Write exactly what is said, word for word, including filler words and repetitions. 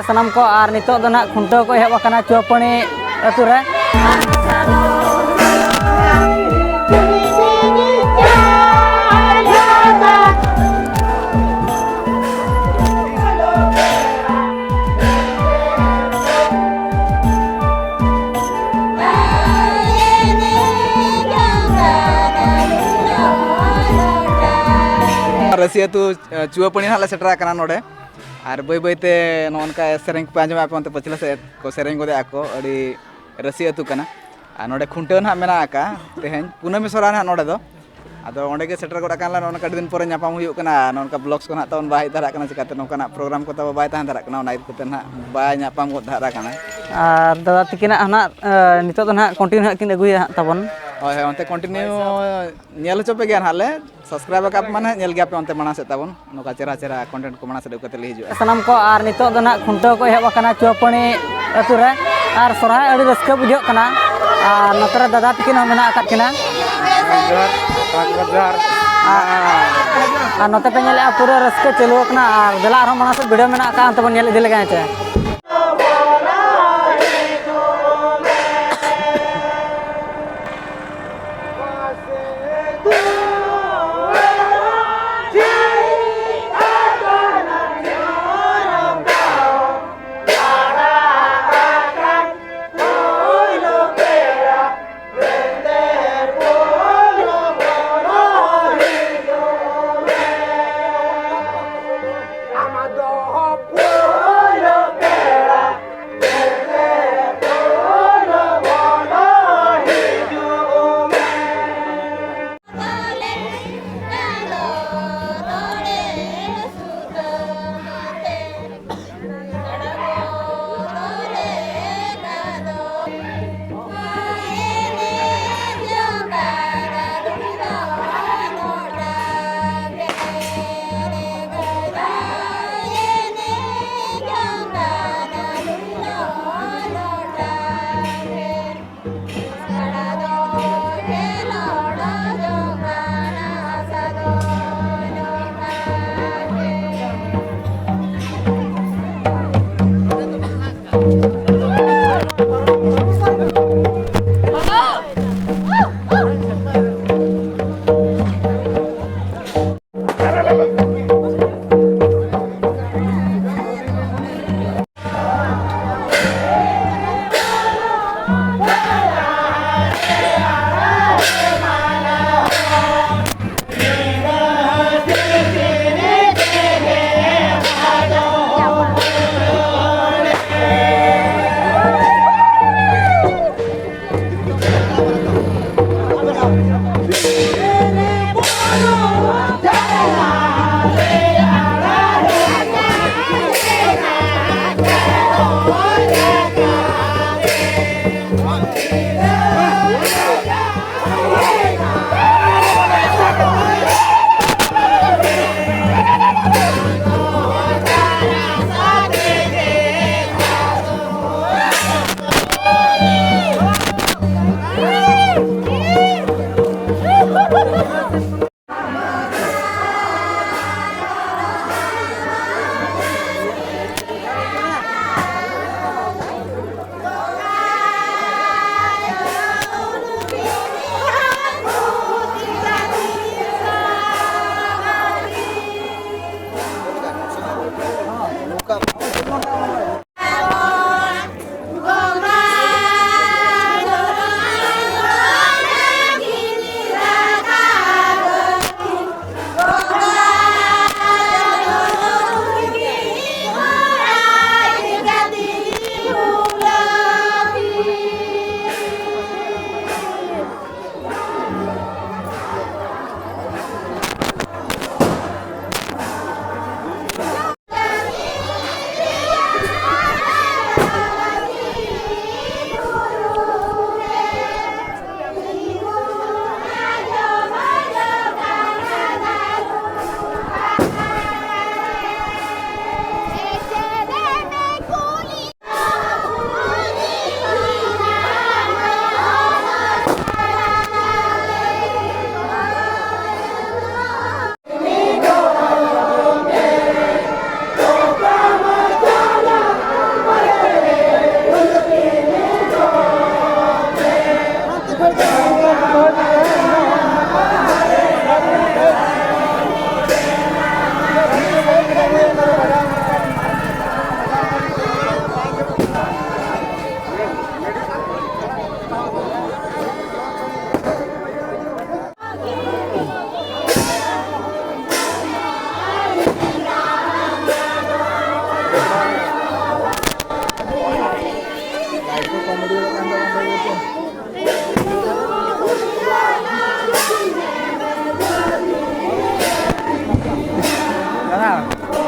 ᱥᱟᱱᱟᱢ ᱠᱚ, ᱟᱨ ᱱᱤᱛᱚᱜ ᱫᱚ ᱱᱟᱦᱟᱜ ᱠᱷᱩᱱᱴᱟᱹᱣ ᱠᱚ ᱮᱦᱚᱵ ᱟᱠᱟᱱᱟ ᱪᱩᱣᱟᱹᱯᱟᱹᱲᱤ ᱟᱹᱛᱩ ᱨᱮ᱾ ᱨᱟᱹᱥᱤ ᱟᱹᱛᱩ, ᱮ, ᱪᱩᱣᱟᱹᱯᱟᱹᱲᱤ ᱦᱟᱸᱜ ᱞᱮ ᱥᱮᱴᱮᱨ ᱟᱠᱟᱱᱟ ᱱᱚᱰᱮ᱾ ᱟᱨ ᱵᱟᱹᱭ ᱵᱟᱹᱭ ᱛᱮ ᱱᱚᱜᱼᱚ ᱱᱚᱝᱠᱟ ᱥᱮᱨᱮᱧ ᱠᱚᱯᱮ ᱟᱸᱡᱚᱢᱮᱫᱼᱟ, ᱟᱯᱮ ᱚᱱᱛᱮ ᱯᱟᱹᱪᱷᱞᱟᱹ ᱥᱮᱫ ᱠᱚ ᱥᱮᱨᱮᱧ ᱜᱚᱫᱮᱜᱼᱟ ᱠᱚ, ᱟᱹᱰᱤ ᱨᱟᱹᱥᱤ ᱟᱹᱛᱩ ᱠᱟᱱᱟ᱾ ᱟᱨ ᱱᱚᱰᱮ ᱠᱷᱩᱱᱴᱟᱹᱣ ᱱᱟᱦᱟᱜ ᱢᱮᱱᱟᱜ ᱟᱠᱟᱫᱼᱟ ᱛᱮᱦᱮᱧ, ᱠᱩᱱᱟᱹᱢᱤ ᱥᱚᱨᱦᱟᱭ ᱱᱟᱦᱟᱜ ᱱᱚᱰᱮ ᱫᱚ᱾ ᱟᱫᱚ ᱚᱸᱰᱮ ᱜᱮ ᱥᱮᱴᱮᱨ ᱜᱚᱫ ᱟᱠᱟᱱ ᱞᱮ, ᱱᱚᱜᱼᱚ ᱱᱚᱝᱠᱟ ᱟᱹᱰᱤ ᱫᱤᱱ ᱯᱚᱨᱮ ᱧᱟᱯᱟᱢ ᱦᱩᱭᱩᱜ ᱠᱟᱱᱟ᱾ ᱟᱨ ᱱᱚᱝᱠᱟ vlogs ᱠᱚ ᱱᱟᱦᱟᱜ ᱛᱟᱵᱚᱱ ᱵᱟᱭ ᱦᱮᱡ ᱫᱟᱲᱮᱭᱟᱜ ᱠᱟᱱᱟ, ᱪᱤᱠᱟᱹᱛᱮ ᱱᱚᱝᱠᱟᱱᱟᱜ program ᱠᱚ ᱛᱟᱵᱚ ᱵᱟᱭ ᱛᱟᱦᱮᱸ ᱫᱟᱲᱮᱭᱟᱜ ᱠᱟᱱᱟ, ᱚᱱᱟ ᱤᱫᱤ ᱠᱟᱛᱮ ᱱᱟᱦᱟᱜ ᱵᱟᱭ ᱧᱟᱯᱟᱢ ᱜᱚᱫ ᱫᱷᱟᱨᱟ ᱠᱟᱱᱟ᱾ ᱟᱨ ᱫᱟᱫᱟ ᱛᱤᱠᱤᱱᱟᱜ ᱦᱚᱸ ᱱᱟᱦᱟᱜ, ᱮ, ᱱᱤᱛᱚᱜ ᱫᱚ ᱱᱟᱦᱟᱜ continue ᱱᱟᱦᱟᱜ ᱠᱤᱱ ᱟᱹᱜᱩᱭᱟ ᱦᱟᱸᱜ ᱛᱟᱵᱚᱱ᱾ ᱦᱳᱭ, ᱦᱳᱭ, ᱚᱱᱛᱮ continue ᱧᱮᱞ ᱦᱚᱪᱚ ᱯᱮ ᱜᱮᱭᱟ ᱱᱟᱦᱟᱜ ᱞᱮ᱾ Subscribe ᱟᱠᱟᱫ ᱯᱮ ᱢᱟᱱᱮ ᱧᱮᱞ ᱜᱮᱭᱟ ᱯᱮ ᱚᱱᱛᱮ ᱢᱟᱲᱟᱝ ᱥᱮᱫ ᱛᱟᱵᱚᱱ, ᱱᱚᱝᱠᱟ ᱪᱮᱦᱨᱟ ᱪᱮᱦᱨᱟ content ᱠᱚ ᱢᱟᱲᱟᱝ ᱥᱮᱫ ᱟᱹᱜᱩ ᱠᱟᱛᱮ ᱞᱮ ᱦᱤᱡᱩᱜᱼᱟ᱾ ᱥᱟᱱᱟᱢ ᱠᱚ, ᱟᱨ ᱱᱤᱛᱚᱜ ᱫᱚ ᱱᱟᱦᱟᱜ ᱠᱷᱩᱱᱴᱟᱹᱣ ᱠᱚ ᱮᱦᱚᱵ ᱟᱠᱟᱱᱟ ᱪᱩᱣᱟᱹᱯᱟᱹᱲᱤ ᱟᱹᱛᱩ ᱨᱮ, ᱟᱨ ᱥᱚᱨᱦᱟᱭ ᱟᱹᱰᱤ ᱨᱟᱹᱥᱠᱟᱹ ᱵᱩᱡᱷᱟᱹᱜ ᱠᱟᱱᱟ᱾ ᱟᱨ ᱱᱚᱛᱮ ᱨᱮ ᱫᱟᱫᱟ ᱛᱟᱹᱠᱤᱱ ᱦᱚᱸ ᱢᱮᱱᱟᱜ ᱟᱠᱟᱫ ᱠᱤᱱᱟ᱾ ᱡᱚᱦᱟᱨ, ᱡᱚᱦᱟᱨ᱾ ᱟᱨ ᱱᱚᱛᱮ ᱯᱮ ᱧᱮᱞᱮᱫᱼᱟ ᱯᱩᱨᱟᱹ ᱨᱟᱹᱥᱠᱟᱹ ᱪᱟᱹᱞᱩ ᱟᱠᱟᱱᱟ, ᱟᱨ ᱫᱮᱞᱟ ᱟᱨᱦᱚᱸ ᱢᱟᱲᱟᱝ ᱥᱮᱫ video ᱢᱮᱱᱟᱜ ᱟᱠᱟᱫᱼᱟ, ᱚᱱᱛᱮ ᱵᱚᱱ ᱧᱮᱞ ᱤᱫᱤ ᱞᱮᱜᱟ ᱦᱮᱸ ᱪᱮ᱾